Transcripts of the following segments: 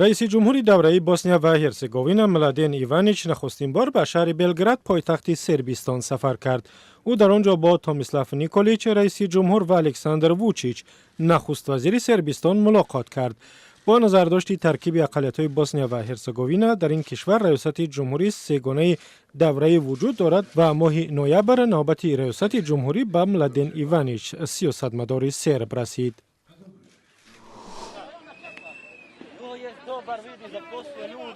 Раиси ҷумҳури давраи Босния ва Ҳерсеговина Младен Иванич нахустин бор ба шаҳри Белград, пойтахти Сербистон, сафар кард. Ӯ дар он ҷо бо Томислав Николич, раиси ҷумҳур, ва Александр Вучич, нахуствазири Сербистон, мулоқот кард. Бо назардошти таркиби ақаллиятҳои Босния ва Ҳерсеговина, дар ин кишвар раёсати ҷумҳурии сегонаи давраӣ вуҷуд дорад ва моҳи ноябр навбати раёсати ҷумҳурӣ ба Младен Иванич, сиёсатмадори серб, расид.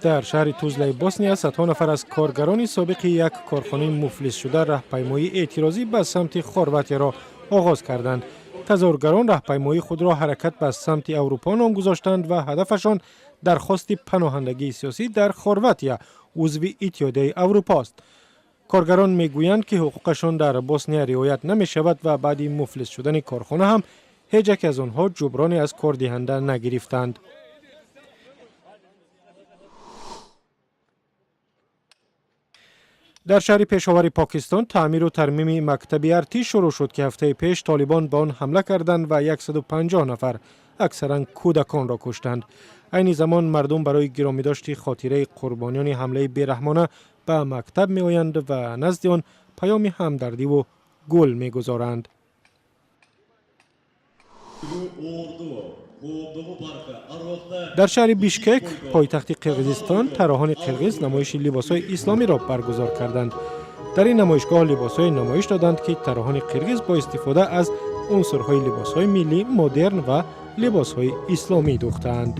Дар шаҳри Тузлаи Босния садҳо нафар аз коргарони собиқи як корхонаи муфлисшуда раҳпаймоии эътирозӣ ба самти Хорватияро оғоз карданд. Тазоҳургарон раҳпаймоии худро «Ҳаракат ба самти Аврупо» ном гузоштанд ва ҳадафашон дархости паноҳандагии сиёсӣ дар Хорватия, узви Иттиҳодияи Аврупо, аст. Коргарон мегӯянд, ки ҳуқуқашон дар Босния риоят намешавад ва баъди муфлис шудани корхона ҳам ҳеҷ яке аз онҳо ҷуброне аз кордиҳанда нагирифтанд. Дар шаҳри Пешовари Покистон таъмиру тармими мактаби артиш шурӯъ шуд, ки ҳафтаи пеш толибон ба он ҳамла карданд ва 150 нафар, аксаран кӯдаконро, куштанд. Айни замон мардум барои гиромидошти хотираи қурбониёни ҳамлаи бераҳмона ба мактаб меоянд ва назди он паёми ҳамдардиву гул мегузоранд. Дар шаҳри Бишкек, пойтахти Қирғизистон, тарроҳони қирғиз намоиши либосҳои исломиро баргузор карданд. Дар ин намоишгоҳ либосҳое намоиш доданд, ки тарроҳони қирғиз бо истифода аз унсурҳои либосҳои миллӣ, модерн ва либосҳои исломӣ дӯхтаанд.